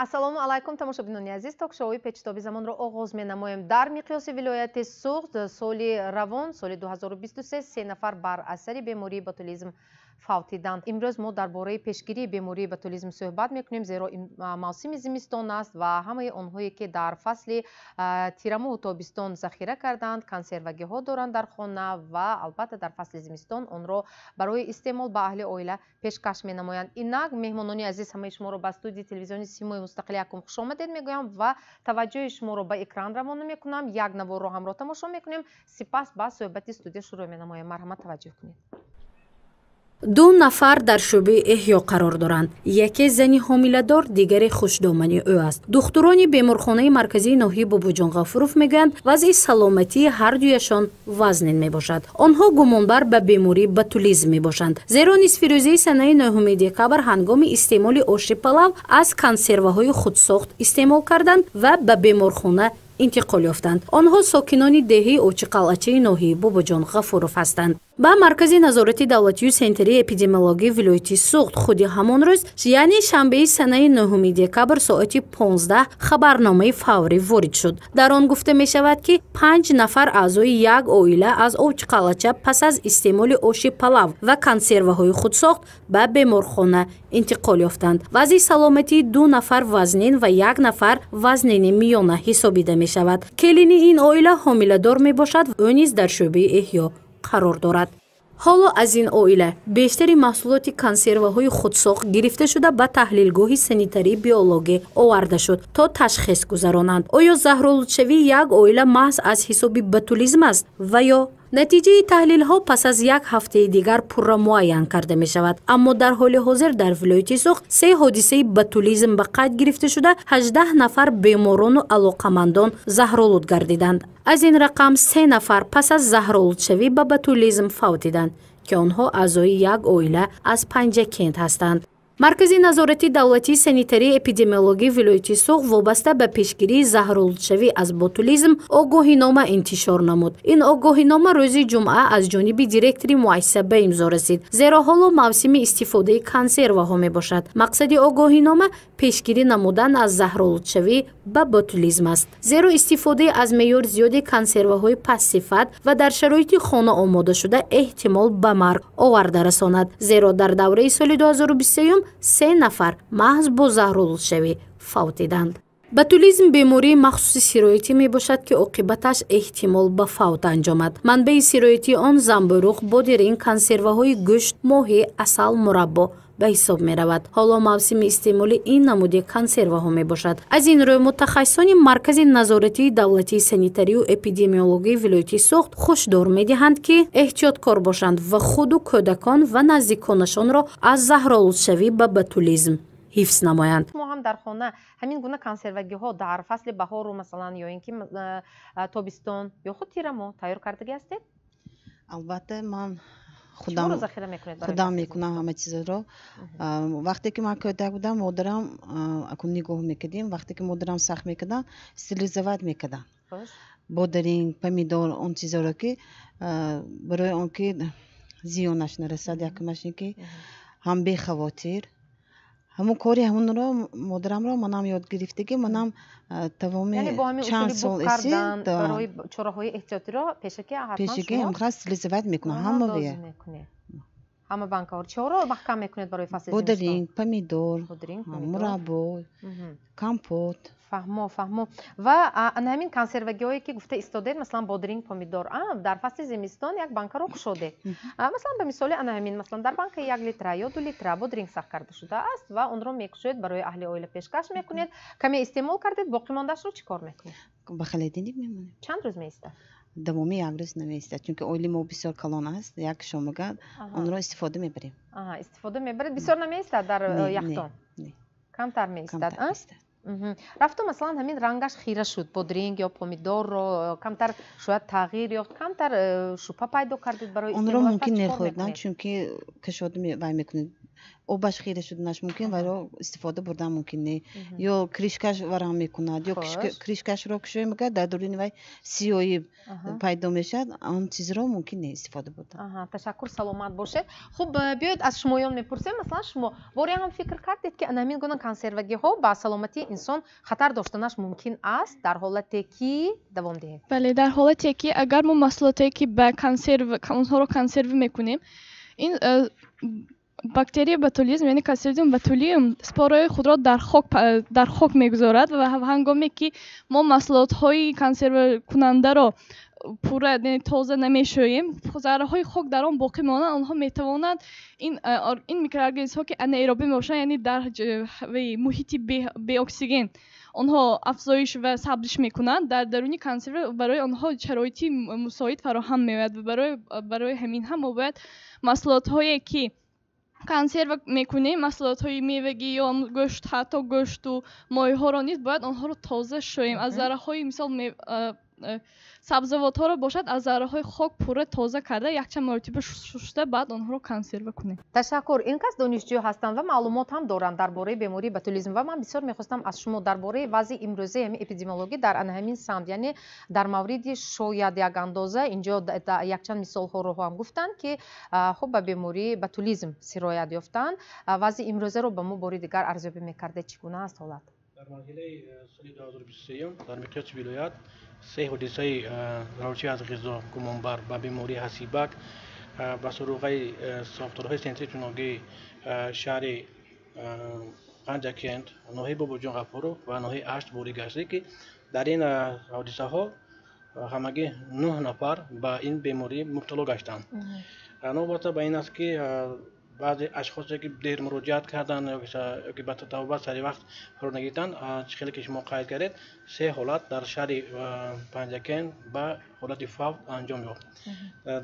Ассалому алайкум, тамошобинони азиз. Ток-шоуи «Печитоби замонро» оғоз менамоем. Дар миқёси вилояти Суғд соли равон, соли 2023, се нафар бар асари бемории ботулизм фавтиданд. Имрӯз мо дар бораи пешгирии бемории ботулизм суҳбат мекунем, зеро мавсими зимистон аст ва ҳамаи онҳое, ки дар фасли тирамоҳу тобистон захира карданд, консервагиҳо доранд дар хона ва албатта дар фасли зимистон онро барои истеъмол ба аҳли оила пешкаш менамоянд. Инак, меҳмонони азиз, ҳамаи шуморо ба студияи телевизиони «Симои мустақили якум» хушомадед мегӯям ва таваҷҷӯҳи шуморо ба экран равона мекунам. Як наворро ҳамроҳ тамошо мекунем, сипас ба суҳбати студия шурӯъ менамоем. Марҳамат, таваҷҷӯҳ кунед. Ду нафар дар шӯъбаи эҳё қарор доранд. Яке зани ҳомиладор, дигаре хушдомани ӯ аст. Духтурони беморхонаи марказии ноҳияи Бобоҷон Ғафуров мегӯянд, вазъи саломатии ҳардуяшон вазнин мебошад. Онҳо гумонбар ба бемории ботулизм мебошанд, зеро нисфирӯзаи санаи 9 декабр ҳангоми истеъмоли оши палав аз консерваҳои худсохт истеъмол карданд ва ба беморхона интиқол ёфтанд. Онҳо сокинони деҳаи Очиқалъачаи ноҳияи Бобоҷон Ғафуров ҳастанд. Ба Маркази назорати давлатию санитарии эпидемиологии вилояти Суғд худи ҳамон рӯз, яъне шанбеи санаи 9 декабр, соати 15 хабарномаи фаврӣ ворид шуд. Дар он гуфта мешавад, ки панҷ нафар аъзои як оила аз Овчиқалъача пас аз истеъмоли оши палав ва консерваҳои худсохт ба беморхона интиқол ёфтанд. Вазъи саломатии ду нафар вазнин ва як нафар вазнини миёна ҳисобида мешавад. Келини ин оила ҳомиладор мебошад, ӯ низ дар шӯъбаи эҳё қарор дорад. Ҳоло аз ин оила бештари маҳсулоти консерваҳои худсохт гирифта шуда, ба таҳлилгоҳи санитарии биологӣ оварда шуд, то ташхис гузаронанд, оё заҳролудшавии як оила маҳз аз ҳисоби ботулизм аст ва ё. Натиҷаи таҳлилҳо пас аз як ҳафтаи дигар пурра муайян карда мешавад. Аммо дар ҳоли ҳозир дар вилояти Суғд се ҳодисаи ботулизм ба қайд гирифта шуда, 18 нафар беморону алоқамандон заҳролуд гардиданд. Аз ин рақам се нафар пас аз заҳролудшавӣ ба ботулизм фавтиданд, ки онҳо аъзои як оила аз Панҷакент ҳастанд. Маркази назорати давлатии санитарии эпидемиологии вилояти Суғд вобаста ба пешгирии заҳролудшавӣ аз ботулизм огоҳинома интишор намуд. Ин огоҳинома рӯзи ҷумъа аз ҷониби директори муассиса ба имзо расид, зеро ҳоло мавсими истифодаи консерваҳо мебошад. Мақсади огоҳинома пешгирӣ намудан аз заҳролудшавӣ ба ботулизм аст, зеро истифодаи аз меъёр зиёди консерваҳои пастсифат ва дар шароити хона омодашуда эҳтимол ба марг оварда расонад, зеро дар давраи соли 2023 се нафар маҳз бо заҳролудшавӣ фавтиданд. Ботулизм бемории махсуси сироятӣ мебошад, ки оқибаташ эҳтимол ба фавт анҷомад. Манбаи сироятии он замбуруғ, бодиринг, консерваҳои гӯшт, моҳӣ, асал, мураббо ба ҳисоб меравад. Ҳоло мавсими истеъмоли ин намуди консерваҳо мебошад. Аз ин рӯй мутахассисони Маркази назоратии давлатии санитарию эпидемиологии вилояти Суғд ҳушдор медиҳанд, ки эҳтиёткор бошанд ва худу кӯдакон ва наздиконашонро аз заҳролудшавӣ ба ботулизм ҳифз намоянд. Мо ҳам дар хона ҳамин гуна консервагиҳо дар фасли баҳору, масалан, ё ин ки тобистон ё худ тирамо тайёр кардагӣ ҳастед? Албатта, ман худам захира мекунед? Худам мекунам ҳама чизро. Вақте ки ман кӯдак будам, модарам, акун нигоҳ мекардем, вақте ки модарам сахт мекардан, стерилизовать мекардан бодиринг, помидор, он чизоро, ки барои он ки зиёнаш нарасад. Якумаш ин ки ҳам бехавотир ҳамун кори ҳамунро модарамро манам ёд гирифтагӣ, манам тамоми чанд сол барои чораҳои эҳтиётиро пешакӣ. Пешакӣ ҳамха стерилизовать мекунам ҳама. Ҳама банкаҳоро чиҳоро маҳкам мекунед барои фасли? Бодиринг, помидор, мураббо, компот. Фаҳмо, фаҳмо. Ва ана ҳамин консервагиҳое, ки гуфта истодед, масалан, бодиринг, помидор, дар фасли зимистон як банкаро кушодед, масалан, ба мисоли ана ҳамин, масалан, дар банка 1 литра ё 2 литра бодиринг сахт карда шудааст ва онро мекушоед, барои аҳли оила пешкаш мекунед. Каме истеъмол кардед, боқимондаашро чӣ кор мекунед? Ба холодильник мемонем. Чанд рӯз меистад? Давоми як рӯз намеистад, чунки оили мо бисёр калон аст, як шомага онро истифода мебарем. Истифода мебаред. Бисёр намеистад дар яхдон, камтар меистад. Рафту, масалан, ҳамин рангаш хира шуд, бодиринг ё помидорро камтар шояд тағйир ёфт, камтар шубҳа пайдо кардед барои Онро мумкин нехӯрдан, чунки кашода вай мекунед. Обаш хира шуданаш мумкин, вайро истифода бурдан мумкин не. Ё крышкаш варам мекунад, ё крышкашро кушоем, агар дар дуруни вай сиёҳӣ пайдо мешавад, он чизро мумкин не истифода бурдан. Ташаккур, саломат бошед. Хуб, биёед аз шумоён мепурсем. Масалан, шумо боре ҳам фикр кардед, ки ана ҳамин гуна консервагиҳо ба саломатии инсон хатар доштанаш мумкин аст дар ҳолате ки давом диҳем? Бале, дар ҳолате ки агар мо маҳсулотое ки ба консерв, онҳоро консерв мекунем, ин бактерияи ботулизм, яъне клостридиум ботулиум, спораҳои худро дар хок мегузорад ва ҳангоме ки мо маҳсулотҳои консервкунандаро пурра, тоза намешӯем, зарраҳои хок дар он боқӣ мемонанд. Онҳо метавонанд ин микроорганизмҳо, ки анаэробӣ мебошанд, яъне дар муҳити беоксиген онҳо афзоиш ва сабзиш мекунанд, дар даруни консерва барои онҳо шароити мусоид фароҳам меояд. Ва барои ҳамин ҳам мо бояд маҳсулотҳое ки консерва мекунем, маҳсулотҳои мевагӣ ё гӯшт, ҳатто гӯшту моҳиҳоро низ бояд онҳоро тоза шӯем аз зарраҳои, мисол, сабзавотҳоро бошад, аз зарраҳои хок пурра тоза карда, якчанд маротиба шушта, баъд онҳоро консерва кунем. Ташаккур. Ин кас донишҷӯ ҳастанд ва маълумот ҳам доранд дар бораи бемории ботулизм ва ман бисёр мехостам аз шумо дар бораи вазъи имрӯзаи ҳамин эпидемиологӣ дар ана ҳамин самт, яъне дар мавриди шояд як андоза инҷо якчанд мисолҳоро ҳам гуфтанд, ки хуб, ба бемории ботулизм сироят ёфтанд. Вазъи имрӯзаро ба мо бори дигар арзёбӣ мекардед, чӣ гуна аст ҳолат? Дар марҳилаи соли 2023 дар миқёси вилоят се ҳодисаи зараррасонӣ аз ғизо гумонбар ба бемории ҳасибак ба суроғаи сохторҳои санитарии шаҳри Панҷакент, ноҳияи Бобоҷон Ғафуров ва ноҳияи Ашт ворид гашта, ки дар ин ҳодисаҳо ҳамагӣ нӯҳ нафар ба ин беморӣ мубтало гаштанд. Новобаста ба ин аст, ки баъзе ашхосе ки дер муроҷиат карданд ёки ба табобат сари вақт фаро нагирифтанд, чӣ хеле ки шумо қайд кардед, се ҳолат дар шаҳри Панҷакент ба ҳолати фавт анҷом ёфт.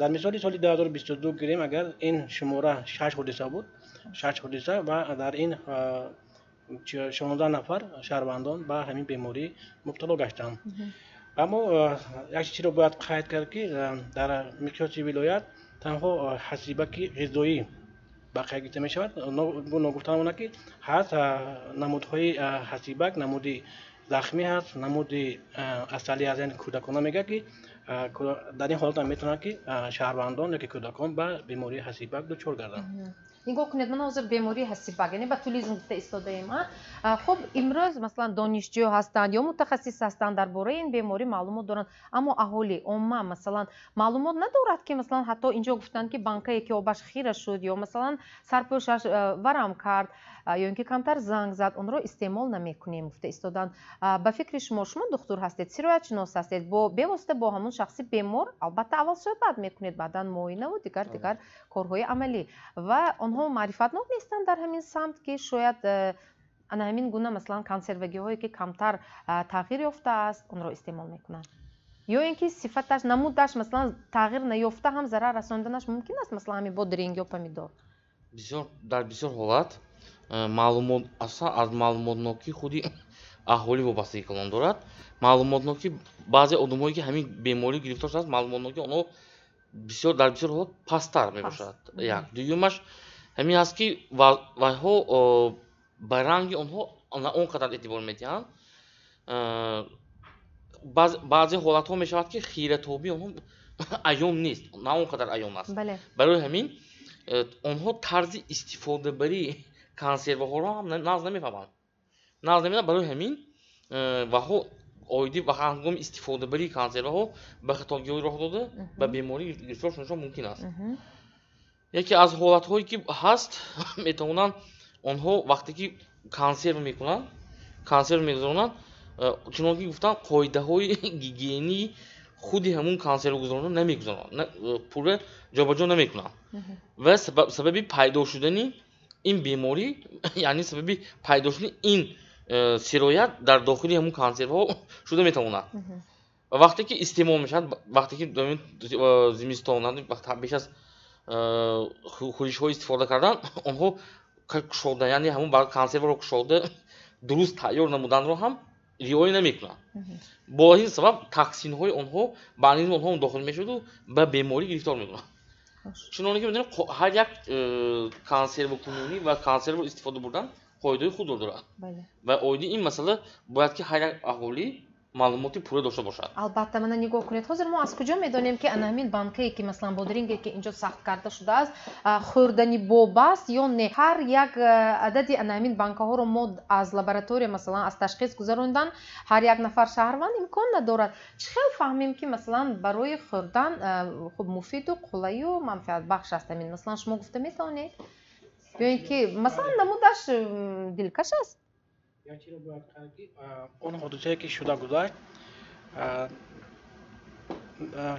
Дар мисоли соли 2022 гирем агар, ин шумора шаш ҳодиса буд, шаш ҳодиса, ва дар ин 16 нафар шаҳрвандон ба ҳамин беморӣ мубтало гаштанд. Аммо як чизро бояд қайд кард, ки дар миқёси вилоят танҳо ҳасибаки ғизоӣ ба қайд гирифта мешавад. Ногуфта намонад, ки ҳаст намудҳои ҳасибак: намуди захмӣ ҳаст, намуди асалӣ ҳаст, яъне кӯдакона мегӯяд, ки дар ин ҳолат ҳам метавонад, ки шаҳрвандон ёки кӯдакон ба бемории ҳасибак дучор гарданд. Нигоҳ кунед, ман ҳозир бемории ҳасибак, яъне ботулизм гуфта истодаем. Хуб, имрӯз, масалан, донишҷӯ ҳастанд ё мутахассис ҳастанд, дар бораи ин беморӣ маълумот доранд, аммо аҳолӣ омма, масалан, маълумот надорад, ки, масалан, ҳатто инҷо гуфтанд, ки банкае ки обаш хира шуд ё, масалан, сарпӯшаш варам кард ё ин ки камтар занг зад, онро истеъмол намекунем, гуфта истоданд. Ба фикри шумо, шумо духтур ҳастед, сироятшинос ҳастед, бо бевосита бо ҳамон шахси бемор албатта аввал суҳбат мекунед, баъдан муоинаву дигар корҳои амалӣ, ва онҳо маърифатнок нестанд дар ҳамин самт, ки шояд ана ҳамин гуна, масалан, консервагиҳое ки камтар тағйир ёфтааст, онро истеъмол мекунанд, ё ин ки сифаташ, намудаш, масалан, тағйир наёфта ҳам зарар расонданаш мумкин аст, масалан, ҳамин бодринг ё помидор? Бисёр, дар бисёр ҳолат маълумот аслан аз маълумотнокии худи аҳолӣ вобастагӣ калон дорад. Маълумотнокӣ баъзе одамое ки ҳамин беморӣ гирифтор шудааст, маълумотнокии онҳо бисёр, дар бисёр ҳолат пасттар мебошад. Як дуюмаш ҳамин аст, ки вайҳо ба ранги онҳо на он қадар эътибор медиҳанд. Баъзе ҳолатҳо мешавад, ки хиратобии онҳо аён нест, на он қадар аён аст. Барои ҳамин онҳо тарзи истифодабарии консерваҳоро ҳам нағз намефаҳманд, нағз намедонанд. Барои ҳамин ваҳо оиди ба ҳангоми истифодабарии консерваҳо ба хатогиҳо роҳ дода, ба беморӣ гирифтор шуданашон мумкин аст. Яке аз ҳолатҳое ки ҳаст, метавонанд онҳо вақте ки консерв мекунанд, консерв мегузаронанд, чунон ки гуфтам, қоидаҳои гигиении худи ҳамун консервгузаронро намегузаронанд, пурра ҷобаҷо намекунанд ва сабаби пайдо шудани ин беморӣ, яъне сабаби пайдо шудани ин сироят дар дохили ҳамун консервҳо шуда метавонад. Ва вақте ки истеъмол мешавад, вақте ки зимистон беш аз хӯришҳо истифода кардан, онҳо кушода, яъне ҳамун консервро кушода, дуруст тайёр намуданро ҳам риоя намекунанд. Бо ин сабаб токсинҳои онҳо ба организми онҳо дохил мешаваду ба беморӣ гирифтор мекунанд. Чуноне ки медонем, ҳар як консервкунонӣ ва консервро истифода бурдан қоидаҳои худро дорад. Ва оиди ин масъала бояд ки ҳар як аҳолӣ маълумоти пурра дошта бошад. Албатта, мана нигоҳ кунед, ҳозир мо аз куҷо медонем, ки ана ҳамин банкае, ки масалан бодиринге, ки инҷо сахт карда шудааст, хӯрдани боб аст ё не? Ҳар як адади ана ҳамин банкаҳоро мо аз лаборатория, масалан, аз ташхис гузарондан ҳар як нафар шаҳрванд имкон надорад. Чӣ хел фаҳмем, ки масалан барои хӯрдан хуб муфиду қулаю манфиатбахш аст ҳамин? Масалан, шумо гуфта метавонед? Ё ин ки масалан намудаш дилкаш аст? Як чиро бояд кард, ки он ҳодисае, ки шуда гузашт,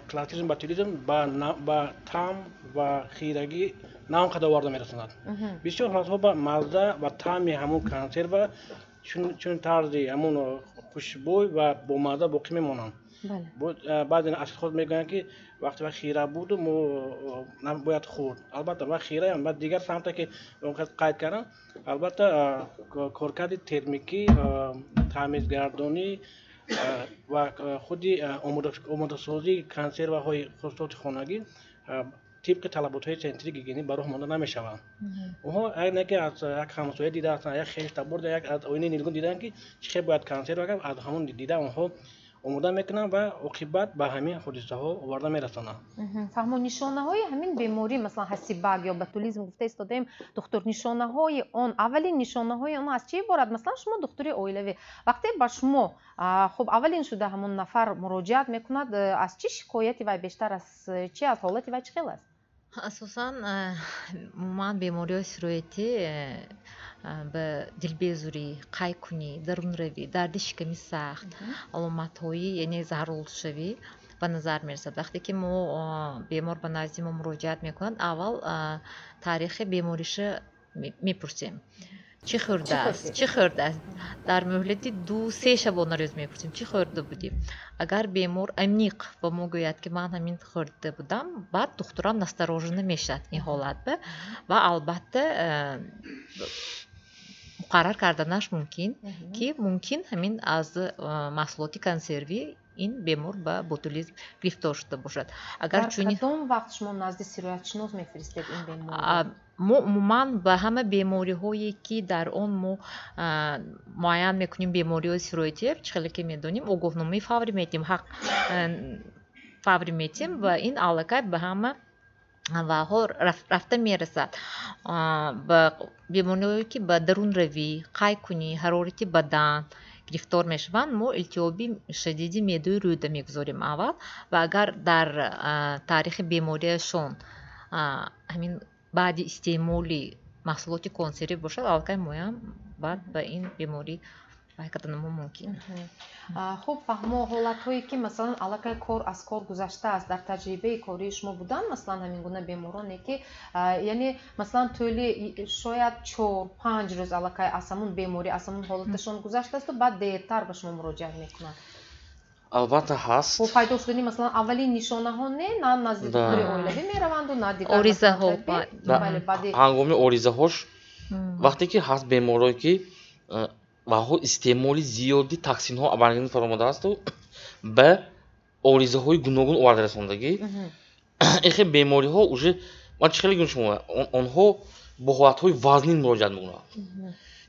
кластридиум ботулизм ба таъм ва хирагӣ на он қадар оварда мерасонад. Бисёр ҳолатҳо ба мазза ва таъми ҳамун консерва чун тарзи ҳамун хушбӯй ва бомазза боқӣ мемонанд. Баъзе ашхос мегӯянд, ки вақте ва хира буду мо бояд хӯрд. Албатта, ва хираам ба дигар самте, ки қайд кардам, албатта, коркарди термикӣ, таъмизгардонӣ ва худи омодасозии консерваҳои хусусоти хонагӣ тибқи талаботҳои центри гигиенӣ ба роҳ монда намешаванд. Онҳо не ки аз як ҳамсоя дида ҳастанд, як хештабор, як аз оинаи нилгун дидаанд, ки чӣ хел бояд консерва кард, аз ҳамон дида онҳо омода мекунанд ва оқибат ба ҳамин ҳодисаҳо оварда мерасонанд. Фаҳмо, нишонаҳои ҳамин беморӣ, масалан ҳасибак ё ботулизм гуфта истодаем, духтур, нишонаҳои он, аввалин нишонаҳои он аз чӣ иборат? Масалан, шумо духтури оилавӣ, вақте ба шумо хуб аввалин шуда ҳамон нафар муроҷиат мекунад, аз чӣ шикояти вай бештар, аз чӣ, аз ҳолати вай чӣ хел аст? Асосан, умуман, бемориҳои сироятӣ ба дилбезурӣ, қайкунӣ, дарунравӣ, дарди шиками сахт, аломатҳои, яъне заҳролудшавӣ ба назар мерасад. Вақте ки мо бемор ба назди мо муроҷиат мекунад, аввал таърихи бемориша мепурсем, чӣ хӯрдааст, чӣ хӯрдааст. Дар муҳлати 2-3 шабонарӯз мепурсем, чӣ хӯрда будӣ. Агар бемор аниқ ба мо гӯяд, ки ман ҳамин хӯрда будам, баъд духтурам настороженно мешавад ин ҳолат ва албатта муқаррар карданаш мумкин, ки мумкин ҳамин аз маҳсулоти консервӣ ин бемор ба ботулизм гирифтор шуда бошад. Агар чунин, кадом вақт шумо назди сироятшинос мефиристед ин беморро? Мо умуман ба ҳама бемориҳое, ки дар он мо муайян мекунем бемориҳои сироятӣ, чӣ хеле ки медонем, огоҳномаи фаврӣ медиҳем, ҳақ фаврӣ медиҳем ва ин аллакай ба ҳама ваҳо рафта мерасад. Ба бемориҳое, ки ба дарунравӣ, қайкунӣ, ҳарорати бадан гирифтор мешаванд, мо илтиҳоби шадиди меъдаю рӯда мегузорем аввал ва агар дар таърихи бемориашон ҳамин баъди истеъмоли маҳсулоти консервӣ бошад, аллакай моям баъд ба ин беморӣ вай карданамо мумкин. Хуб, фаҳмо, ҳолатҳое, ки масалан аллакай кор аз кор гузаштааст, дар таҷрибаи кории шумо буданд, масалан, ҳамин гуна бемороне, ки яъне масалан тӯли шояд 4-5 рӯз аллакай аз ҳамун беморӣ, аз ҳамун ҳолаташон гузаштаасту баъд дертар ба шумо муроҷиат мекунанд? Албатта, ҳаст. Бо пайдо шудани масалан аввалин нишонаҳо не, на назди духтури оилавӣ мераванду, на дигар оризаҳо. Ҳангоми оризаҳош, вақте ки ҳаст беморое, ки ваҳо истеъмоли зиёди токсинҳо ба организм фаромадаасту ба оризаҳои гуногун оварда расондагӣ, ин хел бемориҳо уже ман чӣ хеле гӯям шумо, онҳо бо ҳолатҳои вазнин муроҷиат мекунанд.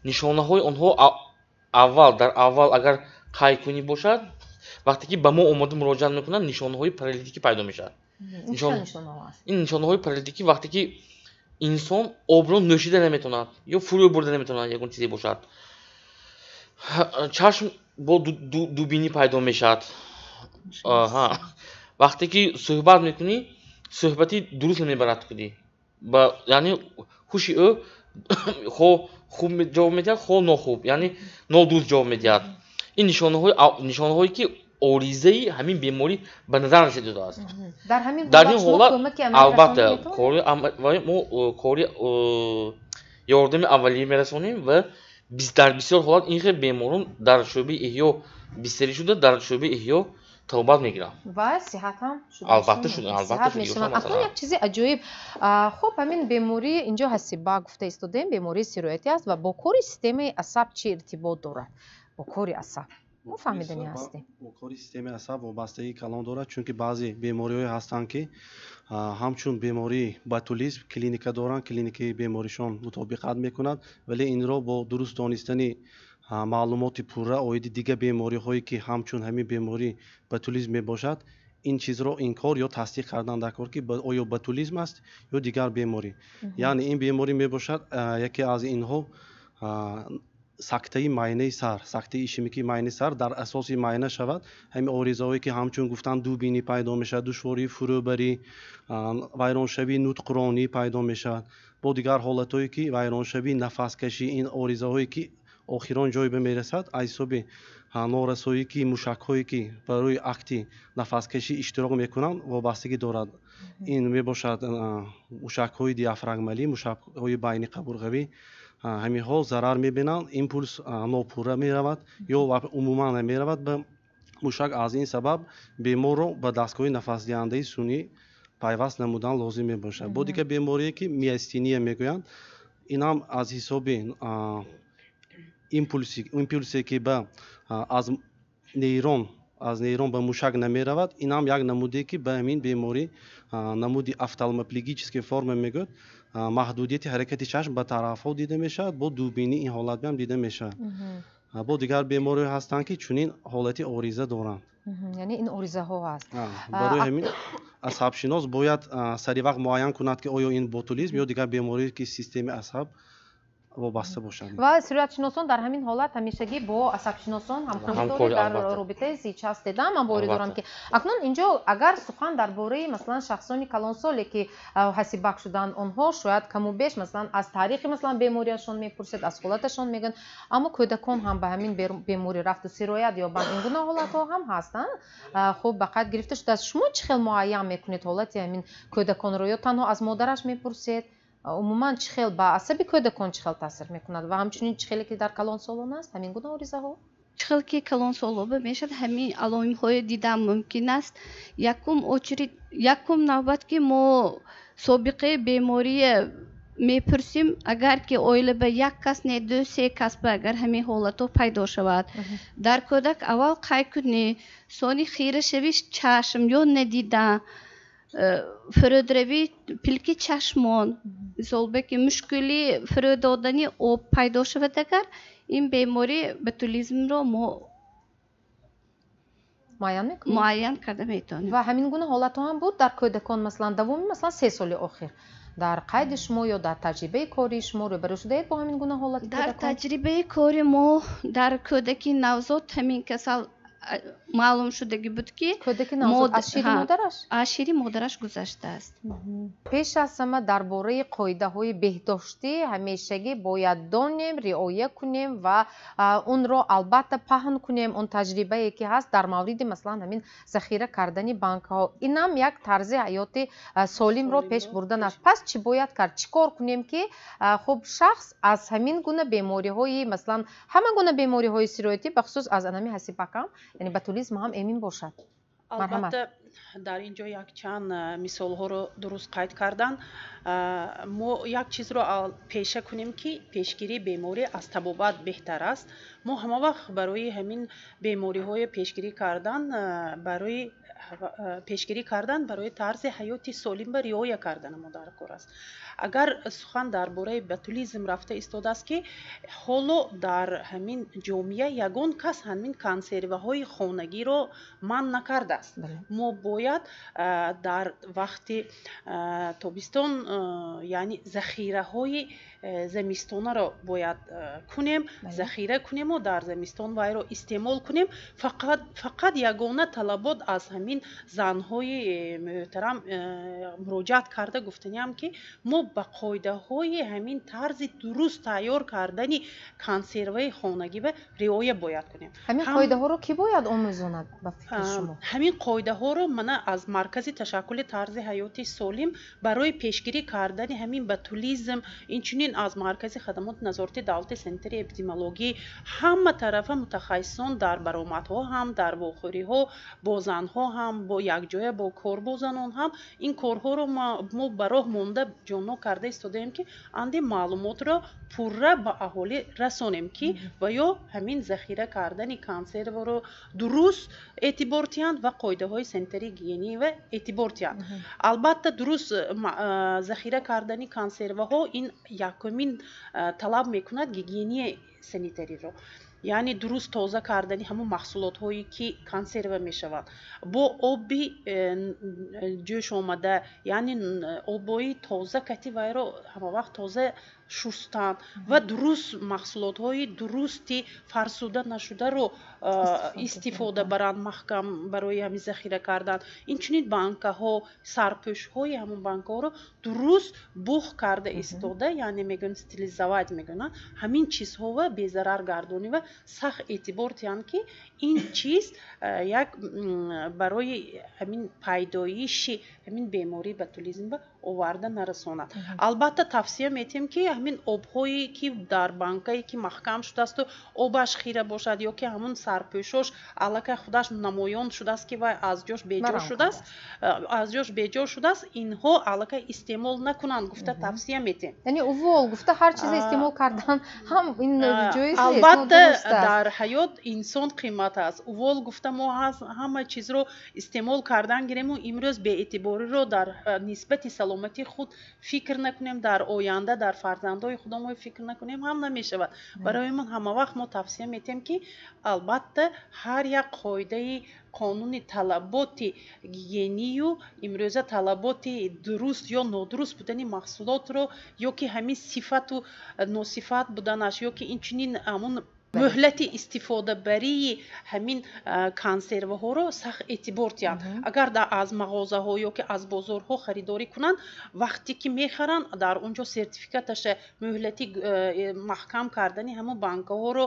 Нишонаҳои онҳо аввал, дар аввал агар қайкунӣ бошад, вақте ки ба мо омода муроҷиат мекунанд, нишонаҳои паралитикӣ пайдо мешавад. Ин нишонаҳои паралитикӣ вақте ки инсон обро нӯшида наметавонад ё фурӯ бурда наметавонад, ягон чизе бошад, чашм бо дубинӣ пайдо мешавад. Вақте ки суҳбат мекунӣ, суҳбати дуруст намебарад кудӣ, яъне ҳуши ӯ хо хуб ҷавоб медиҳад, хо нохуб, яъне нодуруст ҷавоб медиҳад. Ин нишонаҳое, ки оризаи ҳамин беморӣ ба назар расидааст. Дар ин ҳолат, албатта, мо кори ёрдами аввалия мерасонем ва дар бисёр ҳолат ин хел беморон дар шӯъбаи эҳё бистарӣ шуда, дар шӯъбаи эҳё табобат мегиранд. Ва сиҳат ҳам албатта шуд, албатта. Мешаванд. Акнун як чизи аҷоиб. Хуб, ҳамин беморӣ инҷо ҳасиба гуфта истодаем, бемории сироятӣ аст ва бо кори системаи асаб чӣ иртибот дорад? Бо кори асаб. Мо фаҳмидани ҳастем. Бо кори системаи асаб вобастагии калон дорад, чунки баъзе бемориҳое ҳастанд, ки ҳамчун бемории ботулизм клиника доранд, клиникаи беморишон мутобиқат мекунад, вале инро бо дуруст донистани маълумоти пурра оиди дигар бемориҳое, ки ҳамчун ҳамин бемории ботулизм мебошад, ин чизро инкор ё тасдиқ кардан даркор, ки оё ботулизм аст ё дигар беморӣ. Яъне ин беморӣ мебошад, яке аз инҳо сактаи майнаи сар, сактаи ишемикии майнаи сар дар асоси майна шавад. Ҳамин оризаҳое, ки ҳамчун гуфтан дубинӣ пайдо мешавад, душвории фурӯбарӣ, вайроншавии нутқронӣ пайдо мешавад, бо дигар ҳолатҳое, ки вайроншавии нафаскашӣ, ин оризаҳое, ки охирон ҷой ба мерасад, аз ҳисоби норасоӣ, ки мушакҳое, ки барои акти нафаскашӣ иштирок мекунанд, вобастагӣ дорад. Ин мебошад мушакҳои диафрагмалӣ, мушакҳои байни қабурғавӣ. Ҳаминҳо зарар мебинанд, импулс нопурра меравад ё умуман намеравад ба мушак. Аз ин сабаб беморро ба дастгоҳи нафасдиҳандаи сунъӣ пайваст намудан лозим мебошад. Бо дигар беморие, ки миастения мегӯянд, инам аз ҳисоби импулсе, ки ба аз нейрон ба мушак намеравад, инам як намуде, ки ба ҳамин беморӣ намуди офтальмоплегическая форма мегӯяд, маҳдудияти ҳаракати чашм ба тарафҳо дида мешавад, бо дубинӣ ин ҳолат ҳам дида мешавад. Бо дигар бемориҳо ҳастанд, ки чунин ҳолати ориза доранд. Яъне ин оризаҳо ҳаст. Барои ҳамин асабшинос бояд сари вақт муайян кунад, ки оё ин ботулизм ё дигар беморие, ки системаи асаб вобаста бошад. Ва сироятшиносон дар ҳамин ҳолат ҳамешагӣ бо асабшиносон ҳамкорӣ доред, дар робитаи зич ҳастед. Ман боварӣ дорам, ки акнун инҷо агар сухан дар бораи масалан шахсони калонсоле, ки ҳасибак шуданд, онҳо шояд каму беш масалан аз таърихи масалан бемориашон мепурсед, аз ҳолаташон мегӯянд, аммо кӯдакон ҳам ба ҳамин беморӣ рафту сироят ёбанд, ин гуна ҳолатҳо ҳам ҳастанд. Хуб, ба қайд гирифта шудааст. Шумо чӣ хел муайян мекунед ҳолати ҳамин кӯдаконро ё танҳо аз модараш мепурсед? Умуман чӣ хел ба асаби кӯдакон чӣ хел таъсир мекунад ва ҳамчунин чӣ хеле ки дар калонсолон аст ҳамин гуна оризаҳо? Чӣ хел ки калонсолоба мешавад, ҳамин аломиҳое дидан мумкин аст. Якум очередь, якум навбат, ки мо собиқаи беморие мепурсим, агар ки оила ба як кас не, ду се кас ба агар ҳамин ҳолатҳо пайдо шавад, дар кӯдак аввал қайкунӣ, сони хирашавиш чашм ё надидан, фурӯдравии пилки чашмон, мисол бе ки мушкили фурӯ додани об пайдо шавад, агар ин беморӣ ботулизмро мо муайян мекунем, муайян карда метавонем. Ва ҳамин гуна ҳолатҳо ҳам буд дар кӯдакон, масалан давоми масалан 3 соли охир дар қайди шумо ё дар таҷрибаи кории шумо рӯбарӯ шудаед бо ҳамин гуна ҳолати кӯдакон? Дар таҷрибаи кори мо дар кӯдаки навзод ҳамин касал маълум шудагӣ буд, ки кӯдаки навзод аз шири модараш? Аз шири модараш гузаштааст. Пеш аз ҳама дар бораи қоидаҳои беҳдоштӣ ҳамешагӣ бояд донем, риоя кунем ва онро албатта паҳн кунем. Он таҷрибае ки ҳаст дар мавриди масалан ҳамин захира кардани банкҳо, инам як тарзи ҳаёти солимро пеш бурдан аст. Пас чӣ бояд кард? Чӣ кор кунем, ки хуб шахс аз ҳамин гуна бемориҳои масалан ҳама гуна бемориҳои сироятӣ, бахусус аз анами ҳасибакам, яъне ботулизм ҳам эмин бошад? Албатта, дар ин ҷо якчанд мисолҳоро дуруст қайд кардан. Мо як чизро пеша кунем, ки пешгирии беморӣ аз табобат беҳтар аст. Мо ҳама вақт барои ҳамин бемориҳое пешгирӣ кардан, барои пешгирӣ кардан, барои тарзи ҳаёти солим ба риоя карданамо дар кор аст. Агар сухан дар бораи ботулизм рафта истодааст, ки ҳоло дар ҳамин ҷомеа ягон кас ҳамин консерваҳои хонагиро манъ накардааст. Мо бояд дар вақти тобистон, яъне захираҳои замистонаро бояд кунем, захира кунему дар замистон вайро истеъмол кунем. Фақат ягона талабот аз ҳамин занҳои муҳтарам муроҷиат карда гуфтаниам, ки мо ба қоидаҳои ҳамин тарзи дуруст тайёр кардани консерваи хонагиба риоя бояд кунем. Ҳамин қоидаҳоро кӣ бояд омӯзонад ба фикри шумо? Ҳамин қоидаҳоро мана аз маркази ташаккули тарзи ҳаёти солим барои пешгирӣ кардани ҳамин ботулизм, инчунин аз маркази хадамоти назорати давлати санитарии эпидемиологӣ ҳама тарафа мутахассисон дар баромадҳо ҳам, дар вохӯриҳо бо занҳо ҳам бо якҷоя бо кор бо занон ҳам ин корҳоро мо ба роҳ монда ҷонно карда истодаем, ки анде маълумотро пурра ба аҳолӣ расонем, ки ва ё ҳамин захира кардани консерваро дуруст эътибор диҳанд ва қоидаҳои санитарии гигиенива эътибор диҳанд. Албатта, дуруст захира кардани консерваҳо ин якумин талаб мекунад гигиенияи санитариро, яъне дуруст тоза кардани ҳамон маҳсулотҳое, ки консерва мешаванд, бо оби ҷӯш омада, яъне обои тоза кати вайро ҳамавақт тоза шустан ва дуруст маҳсулотҳои дурусти фарсуда нашударо истифода баранд маҳкам барои ҳамин захира кардан. Инчунин банкаҳо, сарпӯшҳои ҳамон банкаҳоро дуруст буғ карда истода, яъне мегӯянд, стерилизовать мегӯянд, ҳамин чизҳова безарар гардонӣ ва сахт эътибор диҳанд, ки ин чиз як барои ҳамин пайдоиши ҳамин бемории ботулизм ба оварда нарасонад. Албатта, тавсия метиҳем, ки ҳамин обҳое, ки дар банкае ки маҳкам шудаасту обаш хира бошад ё ки ҳамун сарпӯшош аллакай худаш намоён шудааст, ки вай аз ҷош беҷо шудааст, аз ҷош беҷо шудааст, инҳо аллакай истеъмол накунанд гуфта тавсия метиҳем. Яъне увол гуфта ҳар чизе истеъмол кардан ҳам ин ҷоиз нест. Албатта, дар ҳаёт инсон қимат аст. Увол гуфта мо ҳама чизро истеъмол кардан гирему имрӯз беэътибориро дар нисбати саломатии худ фикр накунем, дар оянда дар фарзандҳои худамон фикр накунем ҳам намешавад. Барои ман ҳамавақт мо тавсия метиҳем, ки албатта ҳар як қоидаи қонуни талаботи гигиению имрӯза талаботи дуруст ё нодуруст будани маҳсулотро ё ки ҳамин сифату носифат буданаш ё ки инчунин ҳамун мӯҳлати истифодабарии ҳамин консерваҳоро сахт эътибор диҳанд. Агар аз мағозаҳо ё ки аз бозорҳо харидорӣ кунанд, вақте ки мехаранд, дар он ҷо сертификаташа, мӯҳлати маҳкам кардани ҳамон банкаҳоро,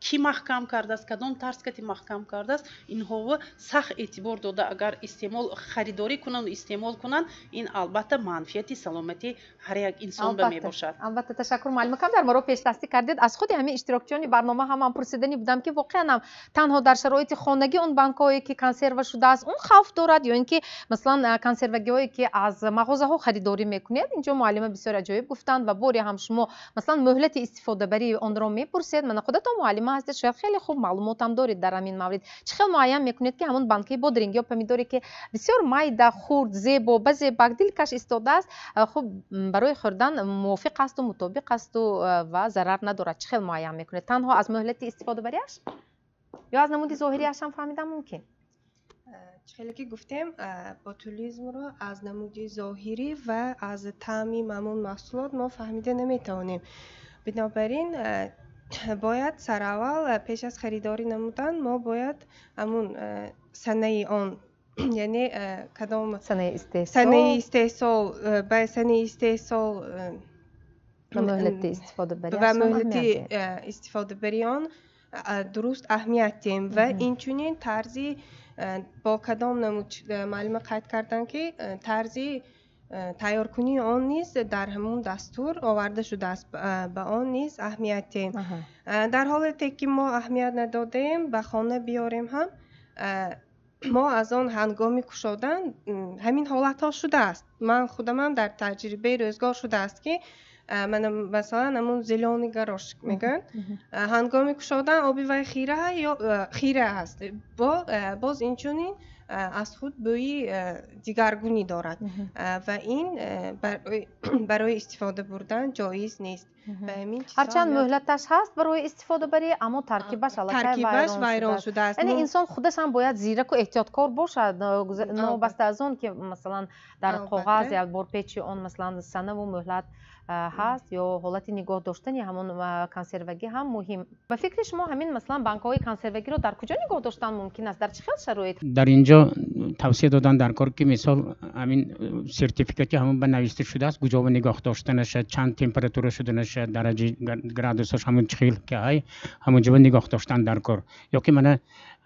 кӣ маҳкам кардааст, кадом тарз кати маҳкам кардааст, инҳоро сахт эътибор дода, агар истеъмол харидорӣ кунанд, истеъмол кунанд, ин албатта манфиати саломатии ҳар як инсон ба мебошад. Албатта, ташаккур, муаллима. Камтар моро пешдастӣ кардед. Аз худи ҳамин иштирокчиёни барнома ҳам ман пурсиданӣ будам, ки воқеан ҳам танҳо дар шароити хонагӣ он банкҳое, ки консерва шудааст, он хавф дорад ё ин ки масалан консервагиҳое, ки аз мағозаҳо харидорӣ мекунед? Инҷо муаллима бисёр аҷоиб гуфтанд ва боре ҳам шумо масалан мӯҳлати истифодабарии онро мепурсед. Мана худатон муаллима ҳастед, шояд хеле хуб маълумотам доред дар ҳамин маврид. Чӣ хел муайян мекунед, ки ҳамон банкаи бодринг ё помидоре, ки бисёр майда, хурд, зебо, ба зебак, дилкаш истодааст, хуб барои хӯрдан мувофиқ асту мутобиқ асту ва зарар надорад? Чӣ хел муайян мекунед? Танҳо аз мӯҳлати истифодабариаш ё аз намуди зоҳириаш ҳам фаҳмидан мумкин? Чӣ хеле ки гуфтем, ботулизмро аз намуди зоҳирӣ ва аз таъми ҳамон маҳсулот мо фаҳмида наметавонем. Бинобар ин бояд сараввал пеш аз харидорӣ намудан мо бояд ҳамун санаи он, яъне кадом санаи истеҳсол, ба санаи истеҳсол ва мӯҳлати истифодабарии он дуруст аҳамият диҳем ва инчунин тарзи бо кадом намуд, муаллима қайд карданд, ки тарзи тайёркунии он низ дар ҳамон дастур оварда шудааст, ба он низ аҳамият диҳем. Дар ҳолате ки мо аҳамият надодаем, ба хона биёрем ҳам, мо аз он ҳангоми кушодан ҳамин ҳолатҳо шудааст. Ман худамам дар таҷрибаи рӯзгор шудааст, ки масалан ҳамун зелёный горошек мегӯянд, ҳангоми кушодан оби вай хира ё хира аст, боз инчунин аз худ бӯи дигаргунӣ дорад ва ин барои истифода бурдан ҷоиз нест. Ҳарчанд мӯҳлаташ ҳаст барои истифодабарӣ, аммо таркибаш аллакай вайрон шудааст. Яъне инсон худаш ҳам бояд зираку эҳтиёткор бошад, новобаста аз он ки масалан дар коғаз ё борпечи он масалан санаву мӯҳлат ҳаст ё ҳолати нигоҳ доштани ҳамон консервагӣ ҳам муҳим. Ба фикри шумо, ҳамин масалан банкҳои консервагиро дар куҷо нигоҳ доштан мумкин аст, дар чӣ хел шароит? Дар инҷо тавсия додан дар кор, ки мисол ҳамин сертификати ҳамон ба навишта шудааст, куҷо ба нигоҳ доштанаша, чанд температура шуданаша, дараҷаи градусаш ҳамон чӣ хел ки ҳай, ҳамон ҷо ба нигоҳ доштан дар кор. Ё ки мана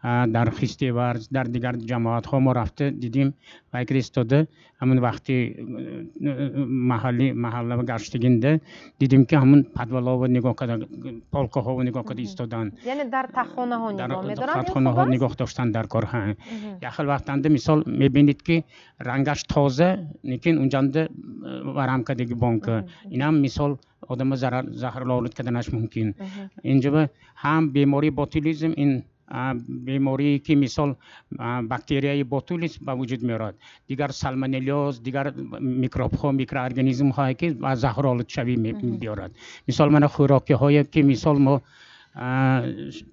Дар Хистеварз, дар дигар ҷамоатҳо мо рафта дидим, вайкр истода ҳамун вақти маҳалли маҳалла гаштагинда дидим, ки ҳамун подвалова нигоҳ карда, полкаҳово нигоҳ карда истоданд. Яъне дар таххонаҳо нигоҳ медоранд. Таххонаҳо нигоҳ доштан дар кор. Як хел вақтанда мисол мебинед, ки рангаш тоза, лекин унҷанда варам кардагӣ бонка. Инам мисол одама заҳролуд карданаш мумкин. Инҷо ҳам бемории ботулизм, ин беморие ки мисол бактерияи ботулис ба вуҷуд меорад, дигар салмонеллёз, дигар микробҳо, микроорганизмҳое ки ба заҳролудшавӣ меорад. Мисол мана хӯрокиҳое ки мисол мо